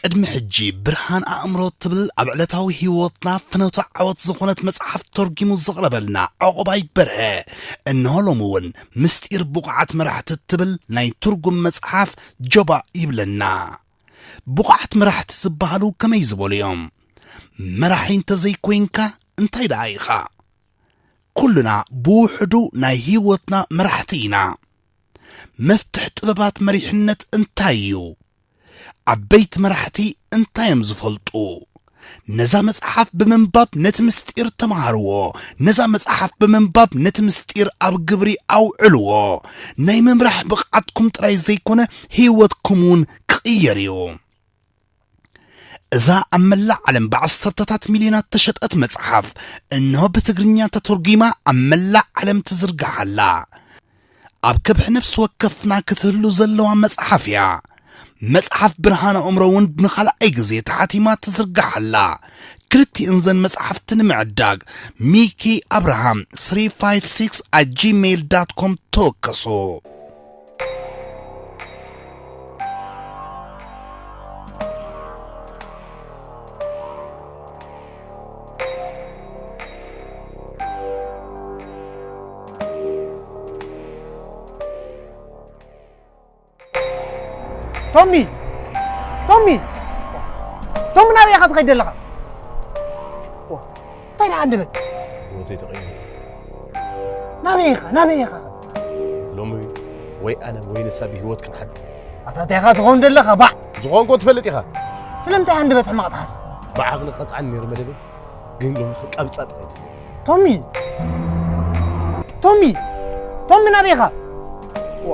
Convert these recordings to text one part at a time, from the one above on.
ቅድሚ ሕጂ ብርሃን ኣእምሮ ትብል ኣብ ዕለታዊ ህይወትና ፍኖተ ዓወት ዝኾነት መጽሓፍ ተርጒሙ ዘቕረበልና ዑቕባይ በርሀ፣ እንሆ ሎሚ እውን ምስጢር ብቑዓት መራሕቲ ትብል ናይ ትርጉም መጽሓፍ ጀባ ይብለና። ብቑዓት መራሕቲ ዝበሃሉ ከመይ ዝበሉ እዮም? መራሒ እንተዘይኮይንካ እንታይ ደኣ ኢኻ? ኩልና ብውሕዱ ናይ ህይወትና መራሕቲ ኢና። መፍትሕ ጥበባት መሪሕነት እንታይ እዩ? ዓበይቲ መራሕቲ እንታይ እዮም ዝፈልጡ? ነዛ መጽሓፍ ብምንባብ ነቲ ምስጢር ተምሃርዎ። ነዛ መጽሓፍ ብምንባብ ነቲ ምስጢር ኣብ ግብሪ ኣውዕልዎ። ናይ ምምራሕ ብቕዓትኩም ጥራይ ዘይኮነ ህይወትኩም እውን ክቕየር እዩ። እዛ ኣብ መላእ ዓለም ብዓሰርተታት ሚልዮናት ተሸጠት መጽሓፍ፣ እንሆ ብትግርኛ ተተርጒማ ኣብ መላእ ዓለም ትዝርጋሕ ኣላ። ኣብ ከብሒ ነፍሲ ወከፍና ክትህሉ ዘለዋ መጽሓፍ እያ። መጽሓፍ ብርሃን ኣእምሮ እውን ንኻልኣይ ግዜ ተሓቲማ ትዝርጋሕ ኣላ። ክልቲእን ዘን መጽሓፍቲ ንምዕዳግ ሚኪ ኣብርሃም three five six at gmail dot com ተወከሱ። ቶሚ! ቶሚ! ቶሚ ናበይ ኢኻ ትኸይድ ዘለኻ? ዋ፣ እንታይ ደኣ ኣንደበት? ህይወተይ ተቐይሩ። ናበይ ኢኻ? ናበይ ኢኻ? ሎሚ ወይ ኣነ ወይ ንሳ ብህይወት ክንሓድር። ኣታ እንታይ ኢኻ ትኸውን ዘለኻ? ባዕ! ዝኾንኮ ትፈልጥ ኢኻ። ስለምንታይ ኣንደበት ሕማቕ ትሓስብ? ብዓቕሊ ቀጽዓኒ ነይሩ መደበይ። ግን ሎሚ ክቃብጻ ጥራይ። ቶሚ! ቶሚ! ቶሚ ናበይ ኢኻ? ዋ።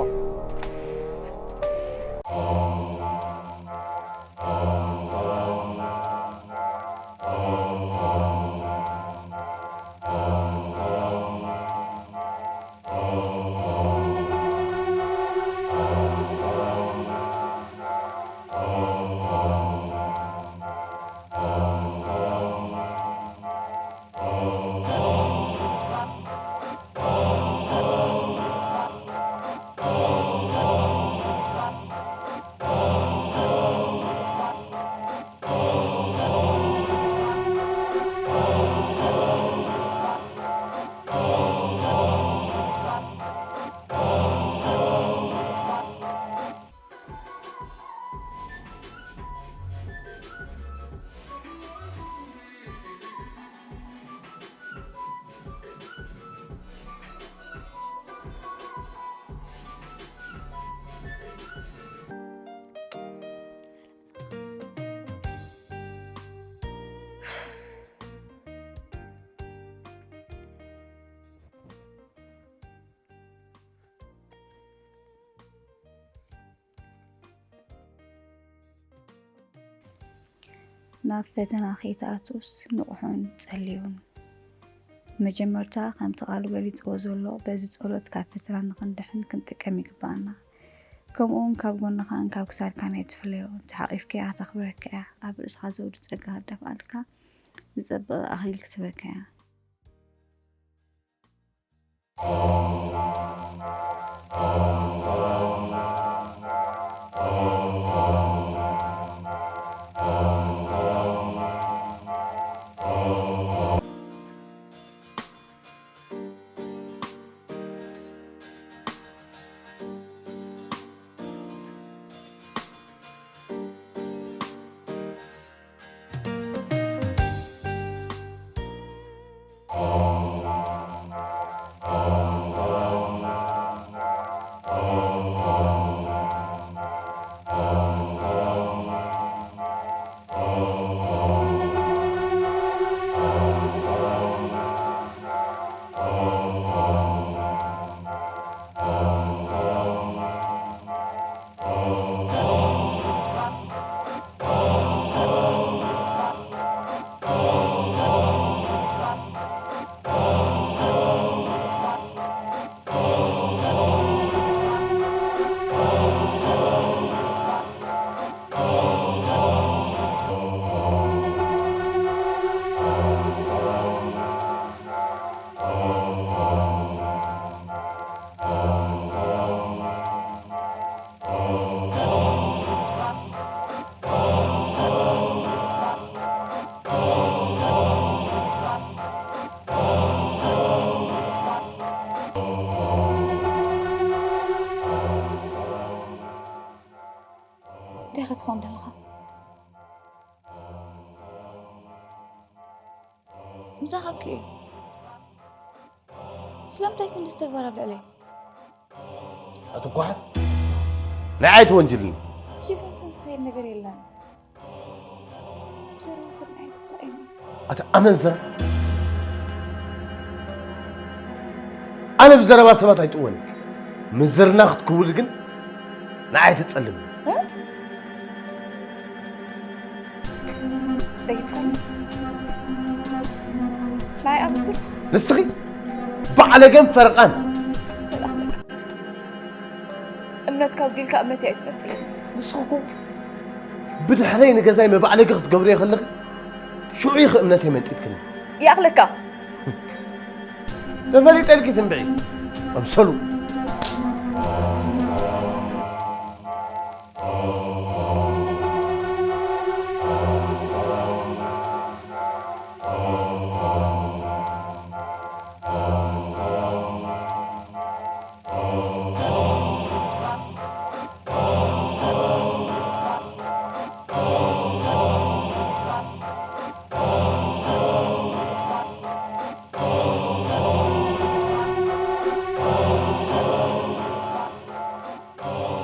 ናብ ፈተና ከይትኣትውስ ንቕሑን ጸልዩን። መጀመርታ ከምቲ ቃሉ ገሊጽዎ ዘሎ በዚ ጸሎት ካብ ፈተና ንኽንድሕን ክንጥቀም ይግብኣና። ከምኡውን ካብ ጎንኻን ካብ ክሳድካን ኣይትፍለዮ፣ ተሓቒፍካያ ክተኽብረካ እያ፣ ኣብ ርእስኻ ዘውዲ ጸጋ ክደፍኣልካ፣ ዝጸበቐ ኣኽሊል ክትህበካ እያ። ትኸውን ደለኻ? ምሳኻ ኣብኪ እዩ። ስለምንታይ ክንድዚ ተግባር ኣብ ልዕለይ? ኣቲ ጓሓፍ፣ ንዓይ ትወንጅልኒ። ሽፍንፍን ዝኸይድ ነገር የለን። ብዘረባ ሰብ ንዓይ ተሳኢኑ። ኣቲ ኣመንዝራ፣ ኣነ ብዘረባ ሰባት ኣይጥወን። ምዝርና ክትክውል ግን ንዓይ ተጸልም። እ? ደጊምካኒ? ናይ ኣመንዝር? ንስኺ ባዕለገን ፈረቓን። እምነትካ ኣጉዲልካ እምነተይ ኣይትመንጥለኒ። ንስኺ እኮ ብድሕረይ ንገዛይ መባዕለጊ ክትገብርዮ ከለኺ ሽዑ ኢኺ እምነተይ መንጢልክኒ። ይኣኽለካ። ተፈሊጠልኪ ትንብዒ። ኣምሰሉ።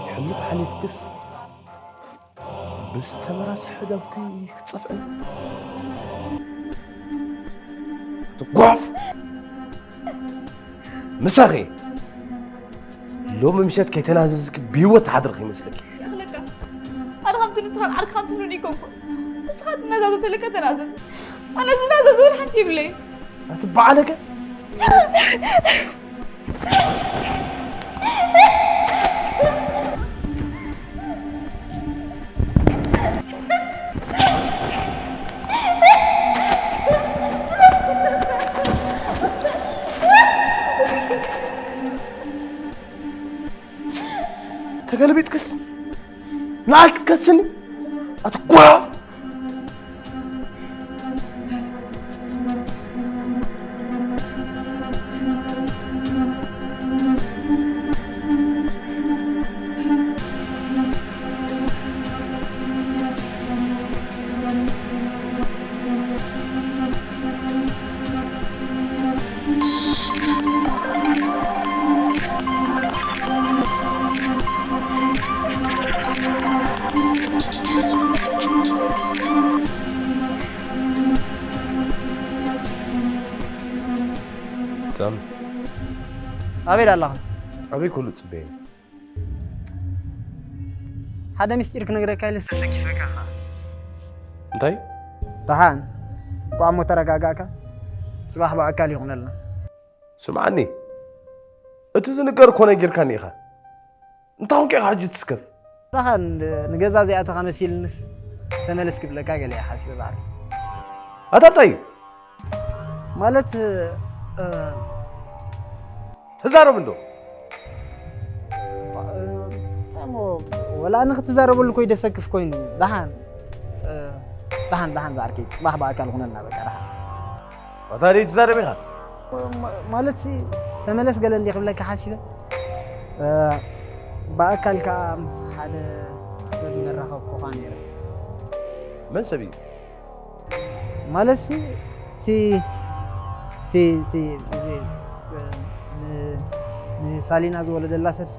ሕሉፍ ሓሊፍክስ ብዝተመራስሐ ዳብኩ ክትጸፍዕን። ትጓፍ! ምሳኺ ሎሚ ምሸት ከይተናዘዝኪ ብህይወት ትሓድሪ ከይመስለኪ። ይኣኽለካ። ኣነ ከምቲ ንስኻን ዓርክኻን ትብሉኒ ኣይኮንኩን። ንስኻ ትናዛዞ ተለካ ተናዘዝ። ኣነ ዝናዘዝ እውን ሓንቲ ይብለይን። ኣቲ በዓለገ። ተገለቢጥክስ ንዓይ ክትከስኒ? ኣቲ ጓፍ! ሳሚ፣ ኣበይ ኣለኻ? ኣበይ ኩሉ ጽበየኒ? ሓደ ምስጢር ክነግረካ ኢለ ተሰኪፈካ ኸኣ። እንታይ? ደሓን፣ እንቋዕ እሞ ተረጋጋእካ። ጽባሕ ብኣካል ይኹነልና። ስምዓኒ፣ እቲ ዝንገር እኮ ነጊርካኒ ኢኻ። እንታይ ኮንካ ኢኻ ሕጂ ትስከፍ? ደሓን፣ ንገዛ ዘይኣተኻ መሲልንስ ተመለስ ክብለካ ገለ እየ ሓሲበ ዝዓርከይ። ኣታ እንታይ እዩ? ማለት፣ እ፣ ተዛረብ እንዶ። እ፣ እንታይ እሞ፣ ወላ ንክትዛረበሉ እኮ ይደሰክፍ ኮይኑ። ደሓን፣ እ፣ ደሓን፣ ደሓን ዝዓርከይ፣ ጽባሕ ብኣካል ኩነልና በቃ፣ ደሓን። ኣታ ደይ ትዛረብ ኢኻ? ማ-፣ ማለትሲ፣ ተመለስ ገለ እንዲ ክብለካ ሓሲበ። እ፣ ብኣካል ከኣ ምስ ሓደ ሰብ መራኸብኩኻ ነይረ። መን ሰብ እዩ? ማለትሲ፣ እቲ፣ እቲ፣ እቲ፣ እዚ፣ እ፣ ን-፣ ንሳሊና ዝወለደላ ሰብሲ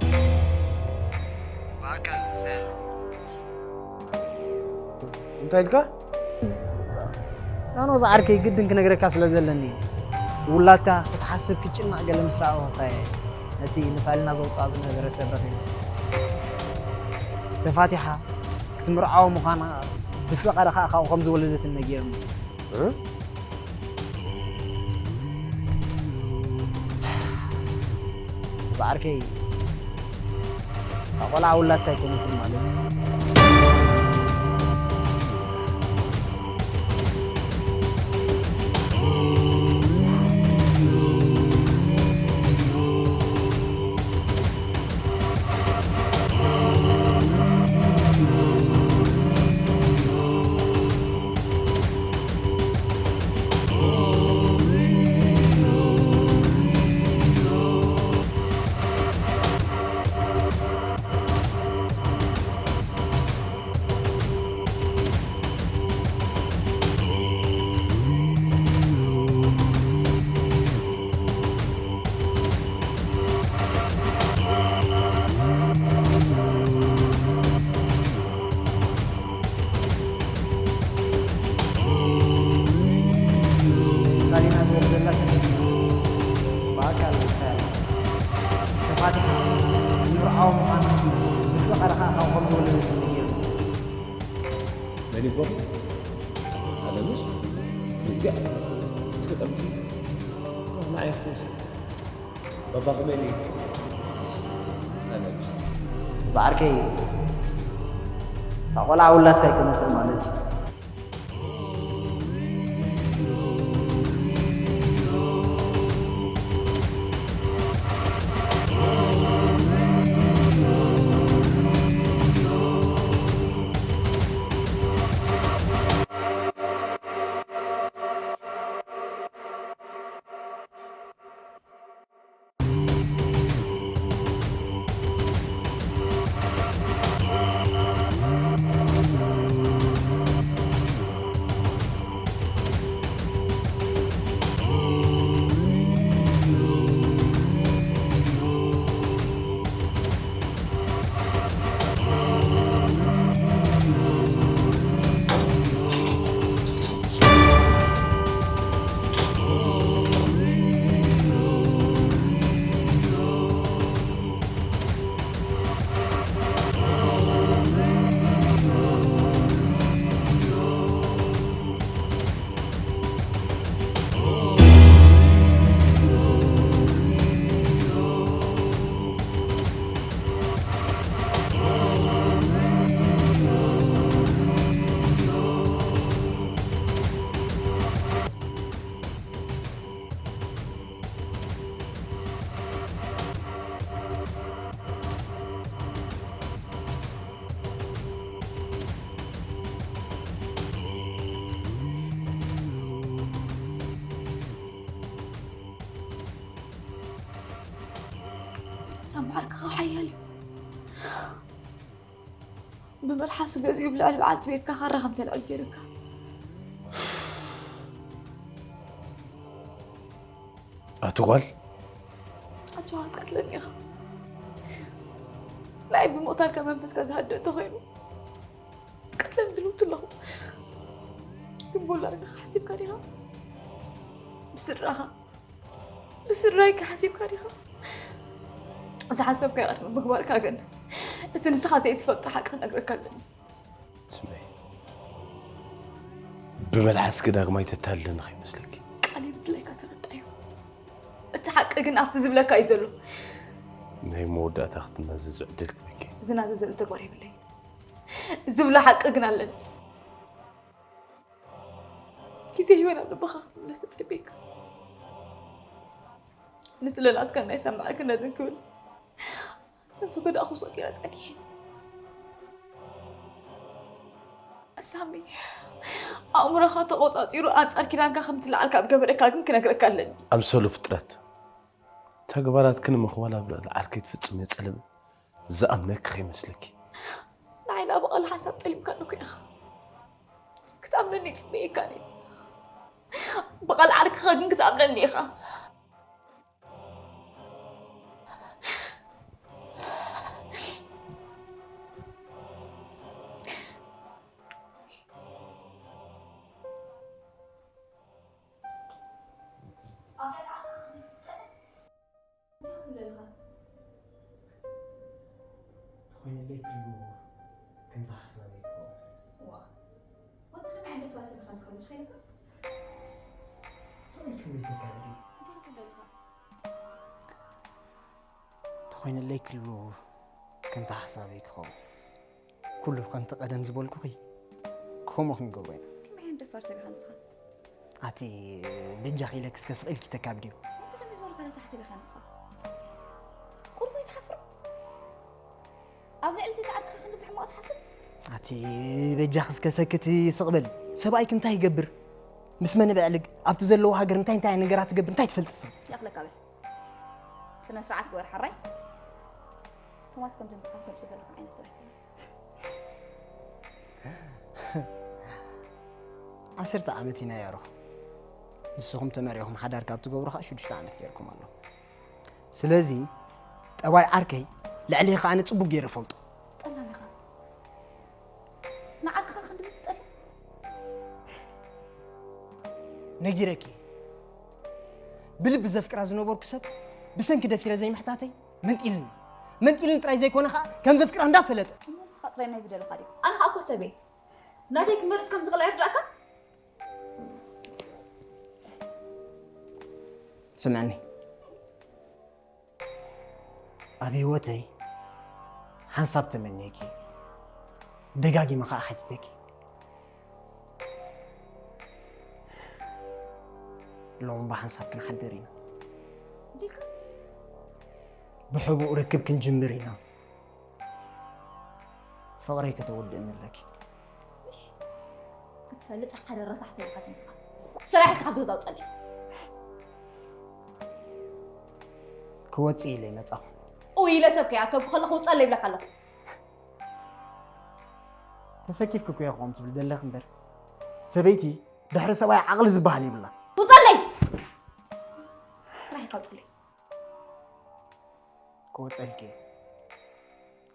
ብኣካል ምሳይ ኣሎ። እንታይ ኢልካ? ናኖ ዝዓርከይ ግድን ክነግረካ ስለ ዘለኒ እዩ። ውላድካ ክትሓስብ ክትጭነቕ ገለ ምስ ረኣኹ እየ ነቲ ንሳሊና ዘውጽኣ ዝነበረ ሰብ ረኺበ። ተፋቲሓ ክትምርዓዎ ምዃና ብፍቓዳ ከኣ ካብኡ ከም ዝወለደትን ነጊሩኒ። እ? ዝዓርከይ፣ እታ ቆልዓ ውላድካ ኣይኮነትን ማለት እዩ። ቴሌፎን ኣለምሽ ንግዚኣ እስከ ጠምቲ ንዓይ ክትወስድ ባባ ከመይ ነይ ኣለምሽ ዝዓርከይ እታ ቆልዓ ውላድካ ኣይኮነትን ማለት እዩ። ሳሚ ዓርክኻ ሓያል እዩ። ብመልሓሱ ገዚኡ ብልዕሊ በዓልቲ ቤትካ ካራ ከም ተልዕል ገይሩካ። ኣቲ ጓል ኣጆኻ ቀትለኒ ኢኻ። ንዓይ ብሞታልካ መንፈስካ ዝሃድእ እንተኾይኑ ቀትለኒ ድልውቲ ኣለኹ። ግን ብውላድካ ሓሲብካ ዲኻ? ብስድራኻ ብስድራይ ሓሲብካ ዲኻ? ዝሓሰብካዮ ቅድሚ ምግባርካ ግን እቲ ንስኻ ዘይትፈልጦ ሓቂ ክነግረካ ኣለኒ። ስመይ ብመልሓስኪ ዳግማይ ተታልለኒ ከይመስለኪ። ቃለይ ብድላይካ ተረዳዮ። እቲ ሓቂ ግን ኣብቲ ዝብለካ እዩ ዘሎ። ናይ መወዳእታ ክትናዘዝ ዕድል ክበኪ። ዝናዘዘሉ ተግባር የብለይ። ዝብሎ ሓቂ ግን ኣለኒ። ግዜ ይበን ኣብ ልብኻ ክትምለስ ተጸብየካ። ንስለ ናትካ ናይ ሰማዕክነትን ክብል ነቲ ገዳእኹ ሰጊረ ጸኒሐ። ሳሚ ኣእምሮኻ ተቖጻጺሩ ኣንጻር ኪዳንካ ከም ትለዓል ካብ ገበረካ ግን ክነግረካ ኣለኒ። ኣምሰሉ ፍጥረት ተግባራትኪ ንምኽዋል ኣብ ልዕሊ ዓርከይ ትፍጽምዮ ጸለመ ዝኣምነኪ ከይመስለኪ። ንዓይ ናብ ብቓል ሓሳብ ጠሊምካ ኣለኩ ኢኻ ክትኣምነኒ ይጽበየካ ነይ። ብቓል ዓርክኻ ግን ክትኣምነኒ ኢኻ። ተኾይነለይ ክሉ ከምታ ሓሳበይ ክኸውን። ዋ፣ ወዲ ከመይ ዓይነት ደፋር ሰብ ኢኻ ንስኻ፣ መች ከይልካ? ስቕ ኢልኪ እምበይ ተጋብሪ። እንታይ ትብለልካ? ተኾይነለይ ክሉ ከምታ ሓሳበይ ክኸውን። ኩሉ ከምቲ ቀደም ዝበልኩኺ ከምኡ ክንገብሮ ኢና። ከመይ ዓይነት ደፋር ሰብ ኢኻ ንስኻ? ኣቲ በጃኺ ኢለኪ እስከ ስቕ ኢልኪ ተካብድዮ። እንታይ ከመይ ዝበልካ ረሳሕ ሰብ ኢኻ ንስኻ? ቁሩብ ኣይትሓፍር? ኣብ ልዕሊ ዘይትዓርክኻ ክንዲ ዝሕመቑ ትሓስብ? ኣቲ በጃኺ እስከ ሰክቲ ስቕ በሊ። ሰብኣይኪ እንታይ ይገብር? ምስ መን ይብዕልግ? ኣብቲ ዘለዎ ሃገር እንታይ እንታይ ነገራት ትገብር እንታይ ትፈልጥሰ? ጨኽለካ በል። ስነ ስርዓት ግበር ሓራይ። ቶማስ ከምዚ ንስኻ ትገልጾ ዘለኻ ዓይነት ሰብ ኣይኮነን። ዓሰርተ ዓመት ኢና ያሮ። ንስኹም ተመሪኹም ሓዳር ካብ ትገብሩ ከዓ ሽዱሽተ ዓመት ገይርኩም ኣሎ። ስለዚ ጠባይ ዓርከይ ልዕሊ ከዓ ኣነ ጽቡቅ ገይረ ፈልጦ። ጠላም ኢኻ። ንዓርክኻ ክንዲ ዝጠል ነጊረኪ ብልቢ ዘፍቅራ ዝነበርኩ ሰብ ብሰንኪ ደፊረ ዘይምሕታተይ መንጢልኒ መንጢልኒ ጥራይ ዘይኮነ ከዓ ከም ዘፍቅራ እንዳፈለጠ እሞ ንስኻ ጥራይ ናይ ዝደለኻ ድዩ? ኣነ ከዓ እኮ ሰበይ ናተይ ክመርጽ ከም ዝኽእል ኣይርዳእካ? ስምዕኒ፣ ኣብ ህይወተይ ሓንሳብ ተመንየኪ፣ ደጋጊመ ኸዓ ሓቲተኪ። ሎሚ ብሓንሳብ ክንሓድር ኢና። ዲካ? ብሕቡእ ርክብ ክንጅምር ኢና። ፍቕረይ ከተወድእኒ ኣለኪ። ክትፈልጥ ሓደ ረሳሕ ሰብ ኢኻ ትመስል። ስራሕ ኢልካ ካብዚ ገዛ ውፀለይ። ክወፅእ ኢለ መፃኹ። ኡ ኢለ ሰብ ከይኣከብኩ ከለኹ ውፀለይ ይብለካ ኣለኹ። ተሰኪፍኪ እኮ ኢኹም ትብል ዘለኺ እምበር፣ ሰበይቲ ድሕሪ ሰብኣይ ዓቕሊ ዝበሃል የብላ። ውፀለይ! ስራሕ ኢልካ ውፀለይ። ክወፀልኪ እየ።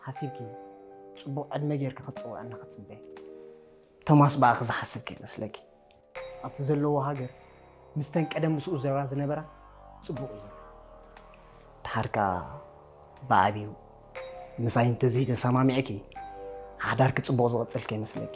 ሓሲብኪ ፅቡቕ ዕድመ ጌርኪ ክትፅውዕኒ ክትፅበይ። ቶማስ ብኣኺ ዝሓስብ ከይመስለኪ። ኣብቲ ዘለዎ ሃገር ምስተን ቀደም ምስኡ ዘራ ዝነበራ ፅቡቕ እዩ ዘሎ። ድሓር ከኣ ብዓብዩ ምሳይ እንተዘይተሰማሚዕኪ ሓዳርኪ ፅቡቕ ዝቕፅል ከይመስለኪ።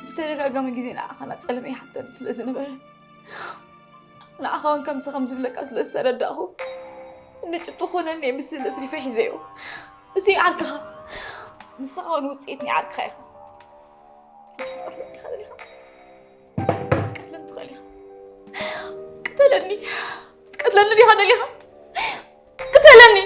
ብተደጋጋሚ ግዜ ንዓኻ ናጸልም ይሓተኒ ስለ ዝነበረ፣ ንዓኻ እውን ከምዚ ከም ዝብለካ ስለ ዝተረዳእኹ፣ ንጭብጢ ኮነኒ እየ ምስል እትሪፈ ሒዘዮ። እዚ ዓርክኻ፣ ንስኻ እውን ውጽኢት ናይ ዓርክኻ ኢኻ። ሕጂ ክትቀትለኒ ዲኻ ደሊኻ? ክትቀትለኒ ትኽእል ኢኻ። ቅተለኒ። ክትቀትለኒ ዲኻ ደሊኻ? ቅተለኒ።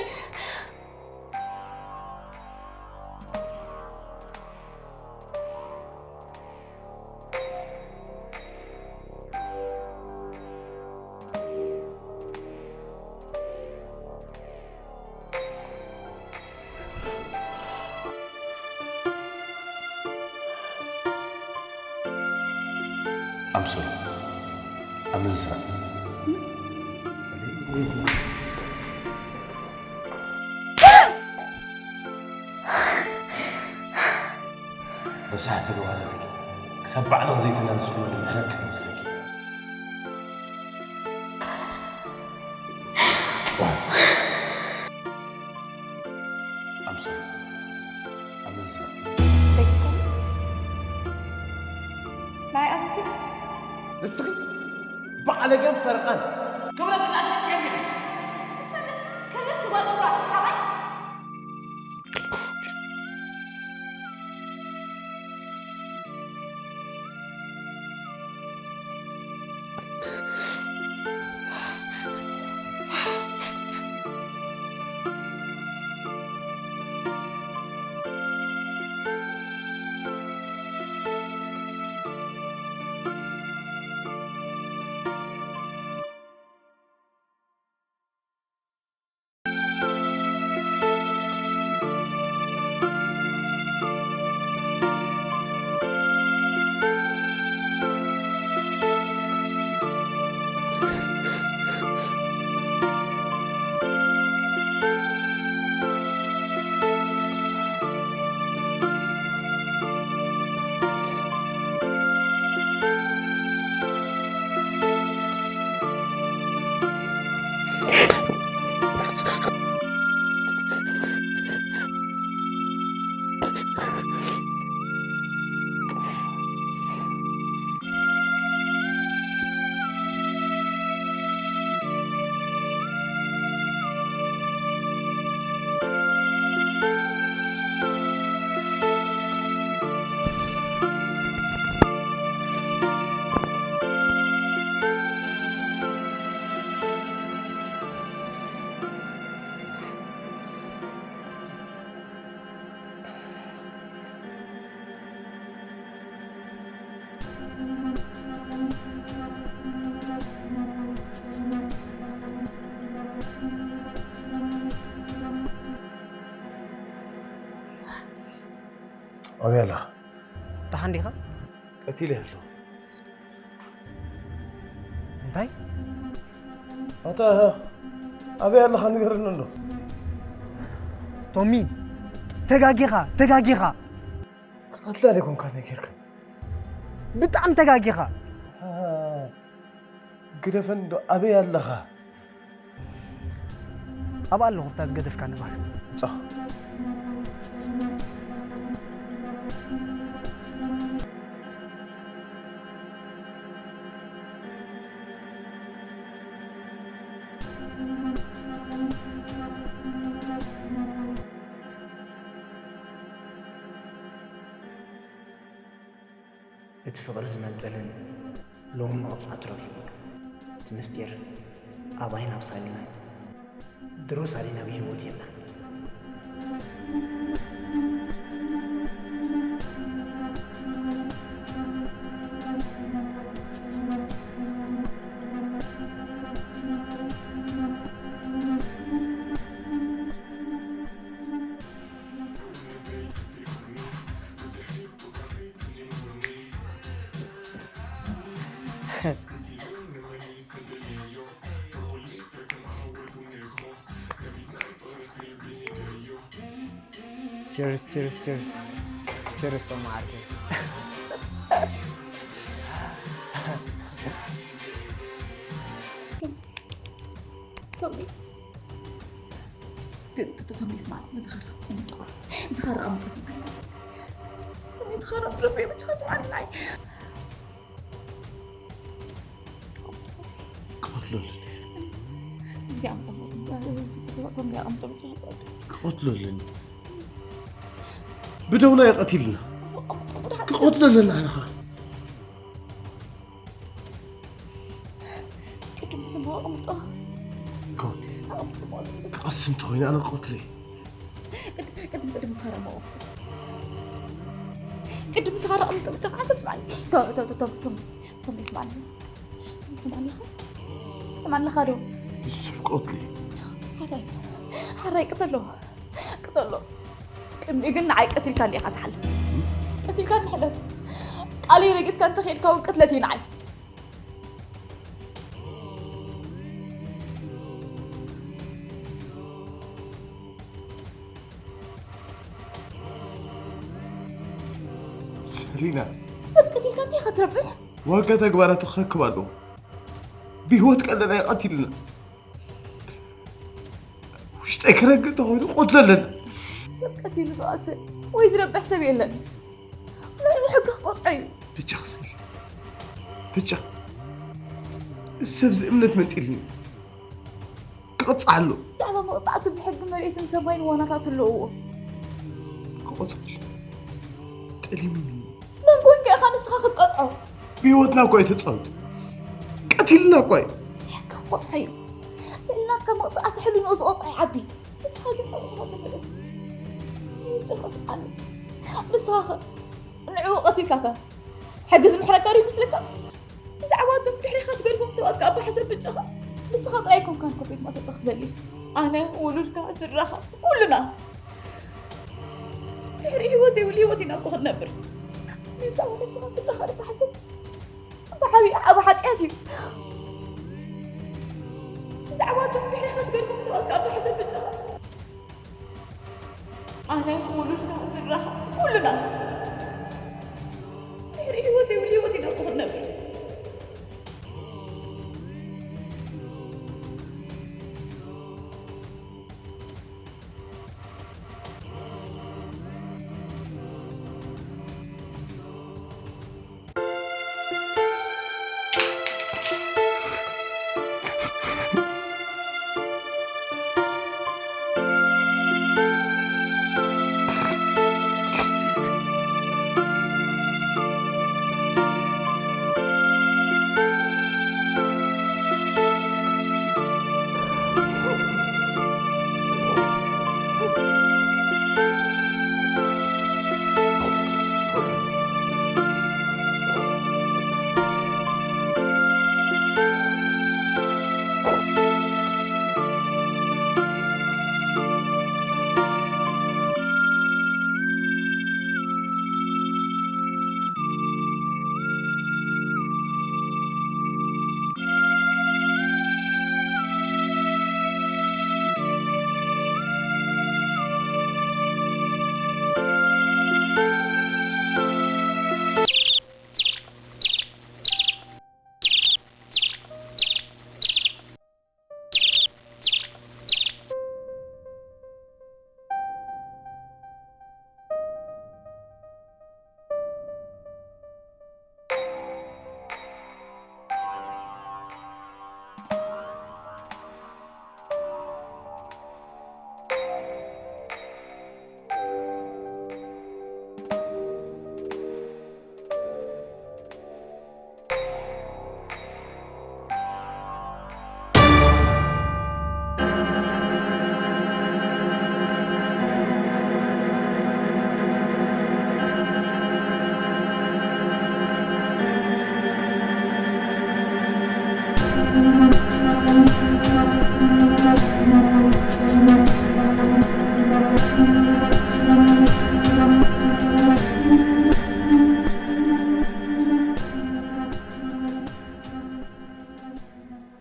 ኣምሶል፣ ኣመንዝራ። ረሳሕ ተግባራትኪ ክሳብ ባዕልኺ ዘይተናዘዝክሉ ንምሕረት ክመስለኪ። ኣምሶል፣ ኣመንዝራ። ናይ ኣመንዝራ? ንስኺ ባዕለገን ፈረቓን ክብረት እናሸጥክዮም ኢኺ። ክፈልጥ ክብርቲ ጓል እምራእቲ ሓራይ። ኣበይ ኣለኻ? ደሓን ዲኻ? ቀቲለ ኣለኹ። እንታይ? ኣታ ኣበይ ኣለኻ ንገረኒ እንዶ። ቶሚ፣ ተጋጊኻ፣ ተጋጊኻ። ቀላል ኣይኮንካ ነጊርካ። ብጣዕሚ ተጋጊኻ። ኣታ ግደፈኒ እንዶ፣ ኣበይ ኣለኻ? ኣብኣ ኣለኹ፣ እታ ዝገደፍካኒ ጓል። ጻ። እቲ ፍቕሪ ዝመንጠልን ሎሚ መቕጻዕቱ ረኺቡ። እቲ ምስጢር ኣባይን ኣብ ሳሊናን። ድሮ ሳሊና ብህይወት የላን። Cheers, cheers, cheers. Cheers ቶም ዓርከይ። ቶሚ፣ ቶሚ፣ ስማዕ፣ ዝኸረ ቅምጦ፣ ዝኸረ ቅምጦ፣ ስማዕ። ቶሚ፣ ዝኸረ ብልቤ ብቻ ስማዕ፣ ናይ ክቐትለሉ። ክቐትለሉ። ብደውና እዩ ቀቲልና። ክቐትለሉ ኣለና። ቅድም ዝሞ ኣቕምጦ። ኮን። ኣቕምጦ ማለት እዚ። ክቐስ እንተኾይኑ ኣነ ክቐትሎ እየ። ቅድም፣ ቅድም፣ ቅድም ዝኸረ ኣቕምጦ። ቅድም ዝኸረ ኣቕምጦ ብቻ ከዓሰብ ስማዕኒ። ቶም፣ ቶም፣ ቶም፣ ቶም፣ ቶም፣ ስማዕኒ። ስማዕኒ። ስማዕኒ ኸ? ስማዕኒ ኸ ዶ? ንሱ ክቐትሎ እየ። ሓራይ፣ ሓራይ ቅተሎ። ቅተሎ። ቅድሚኡ ግን ንዓይ ቀቲልካኒ ኢኻ ትሓልፍ። ቀቲልካኒ ሕለፍ። ቃለይ ረጊጽካ እንተኸድካ እውን ቅትለት እዩ ንዓይ። ሰሊና። ሰብ ቀቲልካ እንታይ ኢኻ ትረብሕ? ዋጋ ተግባራቱ ክረክብ ኣለዎ። ብህይወት ቀለና እዩ ቀቲልና። ውሽጠይ ክረግእ ተኾይኑ ቆትለለን። ሰብ ቀቲሉ ዝቐስል ወይ ዝረብሕ ሰብ የለን። ንዕኡ ሕጊ ክቆጽዖ እዩ። ብጫ ክስል። ብጫ። ሰብ ዝእምነት መንጢልኒ። ክቕጻዕ ኣሎ። ብዛዕባ መቕጻዕቱ ብሕጊ መሬትን ሰማይን ዋናታት ኣለውዎ። ክቐጽል ጠሊሙኒ። መን ኮንካ ኢኻ ንስኻ ክትቀጽዖ? ብህይወትና እኮ እዩ ተጻዊቱ። ቀቲልና እኮ እዩ። ሕጊ ክቆጽዖ እዩ። ልዕልናካ መቕጻዕቲ ሕልንኡ ዝቖጽዖ ይዓቢ። ንስኻ ግን ናብኡ ትምለስ። ይጨቐስ ኣሎ። ንስኻ ኸ ንዕኡ ቀቲልካ ኸ ሕጊ ዝምሕረካ ዶ ይመስለካ? ብዛዕባ እቶም ድሕሪኻ ትገድፎም ሰባት ከኣ ብሓሳብ ብጫኻ ንስኻ ጥራይ ኣይኮንካን ኮፍ ኢልካ መሰጥቲ ክትበሊ። ኣነ፣ ውሉድካ፣ ስድራኻ፣ ኩልና ድሕሪ ህይወት ዘይብሉ ህይወት ኢና እኮ ክንነብር። ብዛዕባ ነብስኻን ስድራኻን እባ ሓስብ። እባ ዓብዪ ዓቢ ሓጢኣት እዩ። ብዛዕባ እቶም ድሕሪኻ ትገድፎም ሰባት ከኣ ብሓሳብ ብጫኻ ኣነ፣ ውሉድና፣ ስድራኻ፣ ኩልና ድሕሪ ህይወት ዘይብሉ ህይወት ኢና እኮ ክንነብር።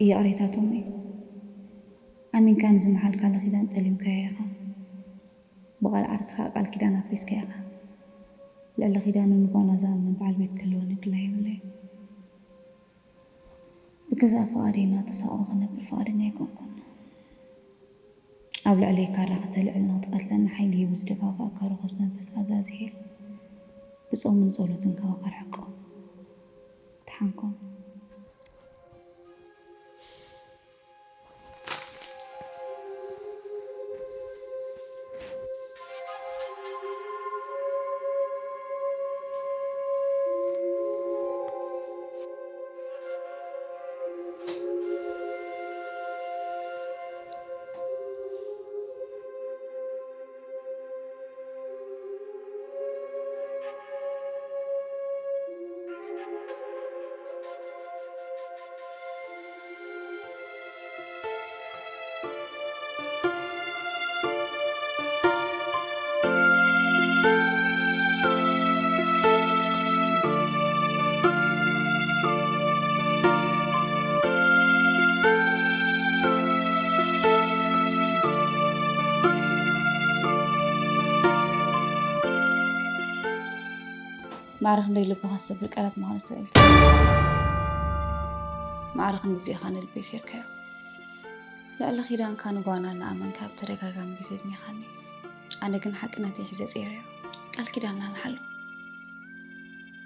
ይቕሬታ ቶሚ፣ ኣሚንካ ንዝመሓልካሉ ኪዳን ጠሊምካዮ ኢኻ። ብቓል ዓርክኻ ቃል ኪዳን ኣፍሪስካ ኢኻ። ልዕሊ ኪዳኑ ንጓና ዝኣምን በዓል ቤት ክህልወኒ ድላይ የብለይን። ብገዛእ ፍቓደይ እናተሳቐኹ ክነብር ፍቓደኛ ኣይኮንኩን። ኣብ ልዕለይ ካራ ከተልዕል ንኽትቐትለኒ ሓይሊ ሂቡ ዝደፋፍኣካ ርኹስ መንፈስ ኣዛዝሄል ብጾምን ጸሎትን ካባኻ ርሕቆ። ደሓን ኩን። ማዕረ ክንደይ ልብኻ ዝሰብር ቃላት ምዃኑ ኣስተውዒልካ። ማዕረ ክንድዚ ኢኻ ንልበይ ሴርካዮ። ልዕሊ ኪዳንካ ንጓና እናኣመንካ ብተደጋጋሚ ግዜ ኣድሚኻኒ። ኣነ ግን ሓቅነተይ ሒዘ ጸይረዮ። ቃል ኪዳንና ንሓሎ።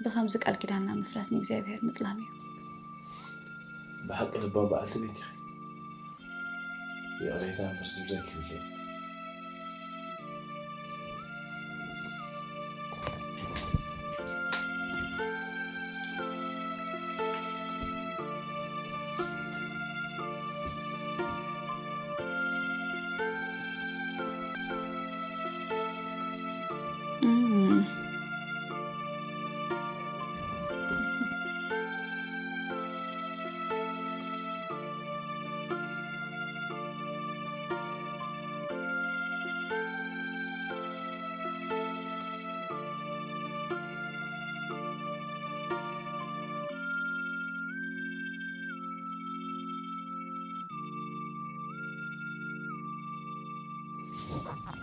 ብኸምዚ ቃል ኪዳንና ምፍራስ ንእግዚኣብሔር ምጥላም እዩ። ብሓቂ ልባም በዓልቲ ቤት ኢኺ። ይቕሬታ እምበር ዝብለኪ የብለይን።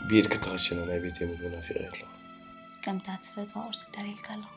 ብኢድ ክትኸሽነ ናይ ቤተይ ምግቢ ናፊቐ ኣለኹ። ከምታ ትፈትዋ ቁርሲ ደልየልካ ኣለኹ።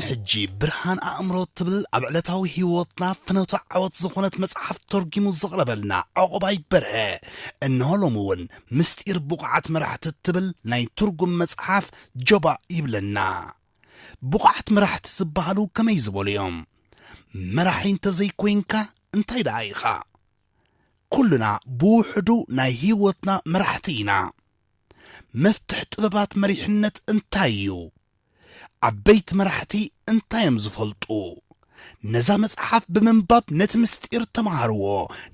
ሕጂ ብርሃን ኣእምሮ ትብል ኣብ ዕለታዊ ህይወትና ፍኖተ ዓወት ዝኾነት መጽሓፍ ተርጉሙ ዘቕረበልና ዕቑባይ በርሀ፣ እነሆ ሎሚ እውን ምስጢር ብቑዓት መራሕቲ ትብል ናይ ትርጉም መጽሓፍ ጀባ ይብለና። ብቑዓት መራሕቲ ዝበሃሉ ከመይ ዝበሉ እዮም? መራሒ እንተዘይኮይንካ እንታይ ደኣ ኢኻ? ኩልና ብውሕዱ ናይ ህይወትና መራሕቲ ኢና። መፍትሕ ጥበባት መሪሕነት እንታይ እዩ? ዓበይቲ መራሕቲ እንታይ እዮም ዝፈልጡ? ነዛ መጽሓፍ ብምንባብ ነቲ ምስጢር ተምሃርዎ።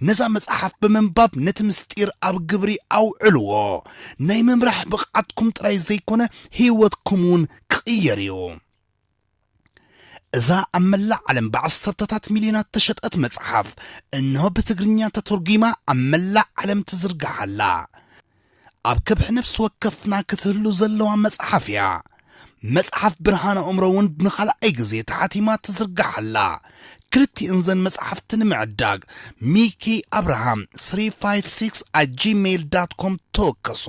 ነዛ መጽሓፍ ብምንባብ ነቲ ምስጢር ኣብ ግብሪ ኣውዕልዎ። ናይ ምምራሕ ብቕዓትኩም ጥራይ ዘይኮነ ህይወትኩም እውን ክቕየር እዩ። እዛ ኣብ መላእ ዓለም ብዓሰርተታት ሚልዮናት ተሸጠት መጽሓፍ እንሆ ብትግርኛ ተተርጒማ ኣብ መላእ ዓለም ትዝርጋሕ ኣላ። ኣብ ከብሒ ነፍሲ ወከፍና ክትህሉ ዘለዋ መጽሓፍ እያ። መጽሓፍ ብርሃን ኣእምሮ እውን ንኻልኣይ ግዜ ተሓቲማ ትዝርጋሕ ኣላ። ክልቲእን ዘን መጽሓፍቲ ንምዕዳግ ሚኪ ኣብርሃም three five six at gmail dot com ተወከሱ።